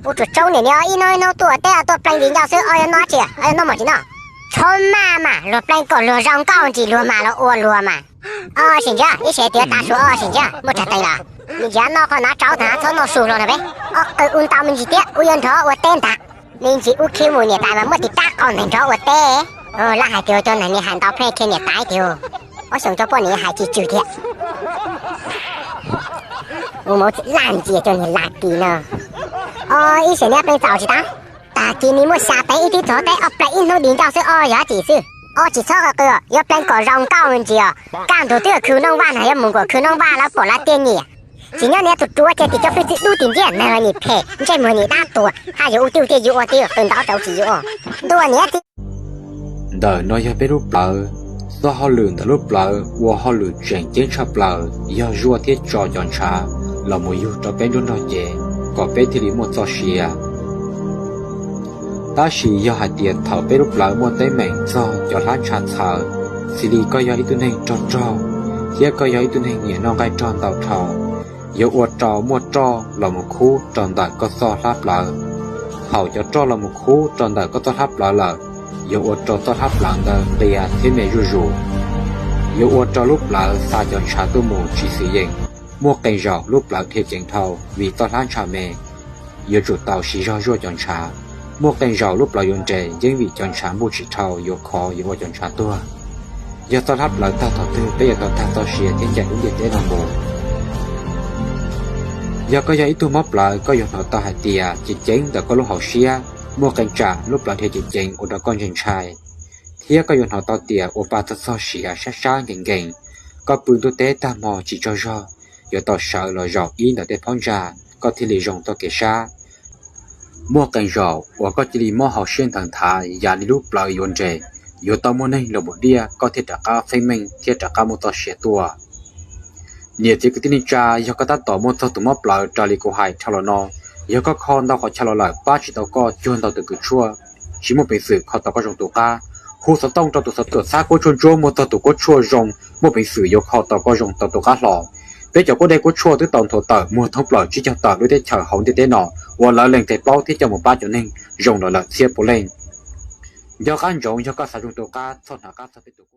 Ua tsuas tsoob niam ni, ib hnub ib hnub tuaj ua teb tuaj pleev viv ncaus xwb, ob yuav noj tsi, ob yuav noj mov tsi noj? Tshob maj mas luag pleev kom luag zoo nkauj ntsis luag mas los ua luag mas. Ob sim ntsia ib sim twv tav su ob sim ntsia muaj tsag tees lawm. Me ntsis noj qhov hnav tsau tag txhob noj su hlo no peb. Ob qw ua ntau me ntsis thiab ua yuav nrov ua teb ntag. Me ntsis ub khib mus niam tais mas muaj tis rab qau ntag nrov ua teb. Laj hais tias cov neeg ni hais ntau pheej kiag niam tais tiag. Ob xyoos cov poj niam hais tsis tswm thiab. Ua mus laj ntsia cov niag laj kis no. Ob ib sim niaj pleev txaus tsis tau. Tag kis ni muaj xya teev ib thib txog teb ob pleev ib hnub di ncauj xwb ob yog dab tsi xwb. Ob tsis txhob qw qw, yuav pleev kom zoo nkauj ntsis os. Kaj ntug twb yog khw Nooj Vaj na, yuav mus nkaum khw Nooj Vaj lawv pom lawv tiaj nyiam. Tsis nyob niag tus ruam kiag tim cov fwj txwv dub tim ntxiaj neeg los nim phem ntsej muag nim dab tuag, haj yuav ua twj ua tiaj yuav ua twb qw ntau rau tsis yuav ua. Ntuj niam txiv. Ntawm no yog peb lub plawv. Txoj hauj lwm ntawm lub plawv uas hauj lwm tseem ceeb tshaj plaws yog zuaj thiab tso cov ntshav los mus yug rau peb nruab nrog cev kom peb thiaj li muaj txoj sia. Tab sis yog hais tias thaum peb lub plawv muaj teeb meem txog cov hlab ntsha txhawv, xws li koj yog ib tug neeg rog rog thiab koj yog ib tug neeg nyiam noj nqaij rog ntau dhau, yuav ua rau muaj roj los mus khub rau ntawm koj txoj hlab plawv. Thaum cov roj los mus khub rau ntawm koj txoj hlab plawv lawm, yuav ua rau txoj hlab plawv ntawd nqia thiab me zuj zus. Yuav ua rau lub plawv xa cov ntshav tuaj mus tsis xis yeem, muaj qee zaum lub plawv dhia ceev dhau vim txoj hlab ntsha me. Yuav tsum tau siv zog zuaj cov ntshav. Muaj qee zaum lub plawv yuav nres yeeb vim cov ntshav npuj tsis dhau yuav khov yuav ua cov ntshav tuag. Yog txoj hlab plawv tag thaum twg peb yuav tau tag txoj sia thiab ncaim lub ntiaj teb no mus. Yog koj yog ib tug mob plawv koj yuav hnov tau hais tias ceev ceev ntawm koj lub hauv siab, muaj qee tsam lub plawv dhia ceev ceev ua rau koj ntshai ntshai, thiab koj yuav hnov tau tias ua pa txog txog siav sab sab nkees nkees. Koj pw ntuj teb tag hmo tsis tsaug zog, yuav tau sawv los zaum ib ntawm tej phab ntsa koj thiaj li zoo txoj kev sab. Muaj qee zaum uas koj cia li mob hauv siab ntawd nthav yam li lub plawv yuav nres, yuav tau muaj neeg los mus diaj koj thiaj rov qab feeb meej thiab rov qab muaj txoj sia tuaj. Niam txiv kwv tij neej tsa, yog koj tab tom muaj txog tus mob plawv raws li kuv hais dhau los no, yog koj kho ntau qhov chaw los lawm pab tsis tau koj cuag ntau tus kws tshuaj, tsis muaj peev xwm kho tau koj zoo tus qab. Hu xov tooj rau tus xov tuam txhab kuab tshuaj ntsuab muaj txog tus kuab tshuaj zoo, muaj peev xwm yuav kho tau koj zoo tau tus qab hlo. Peb cov kuab dej kuab tshuaj twb tau nthuav tawm muag thoob plaws tsib caug tawm lub teb chaws hauv ntiaj teb no, uas lawv lees tes plaub thiab coj mus pab cov neeg zoo los lawm txhiab puav leej. Nco qab ntsoov, yog koj xav zoo tus qab txhob hnav qab txog peb tus